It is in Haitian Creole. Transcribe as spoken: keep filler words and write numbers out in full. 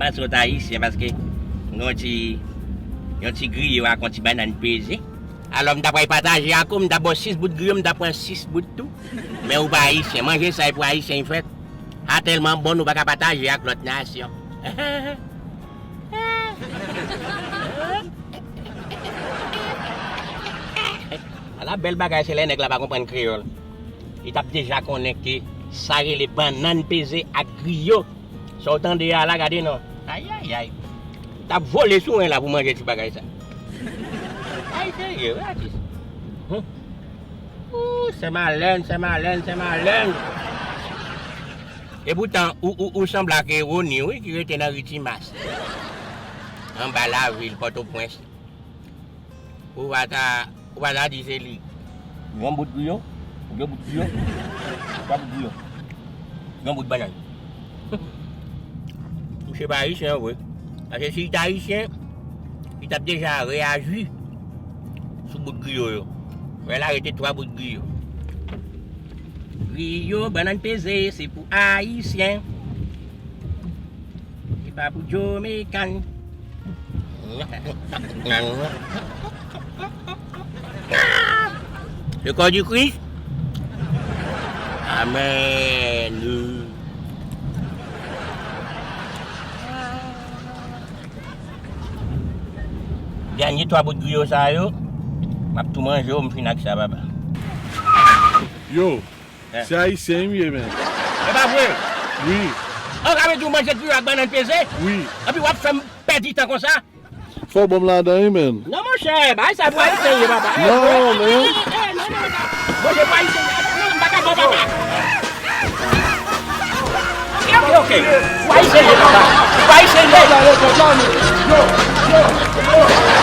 Panse w t ayisyen paske yon ti, yon ti griyo ak yon ti bannann peze. Alò, m ta pral pataje ak ou, m ta ba w sis bout griyo, m ta pran sis bout tou. Men ou pa ayisyen. Manje sa e pou ayisyen li fèt. Sa tèlman bon, nou pa ka pataje ak lòt nasyon. Ala bèl bagay, se lè nèg la pa konprann kreyòl. Li t ap deja konnen ke sa rele bannann peze ak griyo. Sa w tande a la, gade non. Ayayay. T ap vole sou mwen la pou manje ti bagay sa. Ay, serye, wi, atis. Hum. Ooh, Sè Malèn, Sè Malèn, Sè Malèn. E poutan, ou, ou, ou sanble ak Eroni, wi, ki rete nan ri Timas. Anba lavil, Pòtoprens. Ou pa ta, ou pa ta di se li. Yon bout griyo, de bout griyo, twa bout griyo, yon bout bannann. Misye pa ayisyen vre. Paske si li t ayisyen, li t ap deja reyaji sou bout griyo yo. Fè l arete twa bout griyo. Griyo, bannann peze, se pou ayisyen. Se pa pou Jomekan. Le corps du Christ. Amen. Dènye twa bout griyo sa yo, m ap tou manje yo, m fin ak sa, papa. Yo, se ayisyen m ye, men. E pa vre? Wi. An ka vle di w manje griyo ak bannann peze? Wi. Epi w ap fè m pèdi tan konsa? Fò w ban m ladan, wi, men. Non, monchè, bagay sa pou ayisyen ye, papa. Non, men. Monchè, pou ayisyen ye. Non, m pa ka ba w, papa. Ok, ok, ok. Pou ayisyen ye, papa. Pou ayisyen ye. Yo, yo, yo.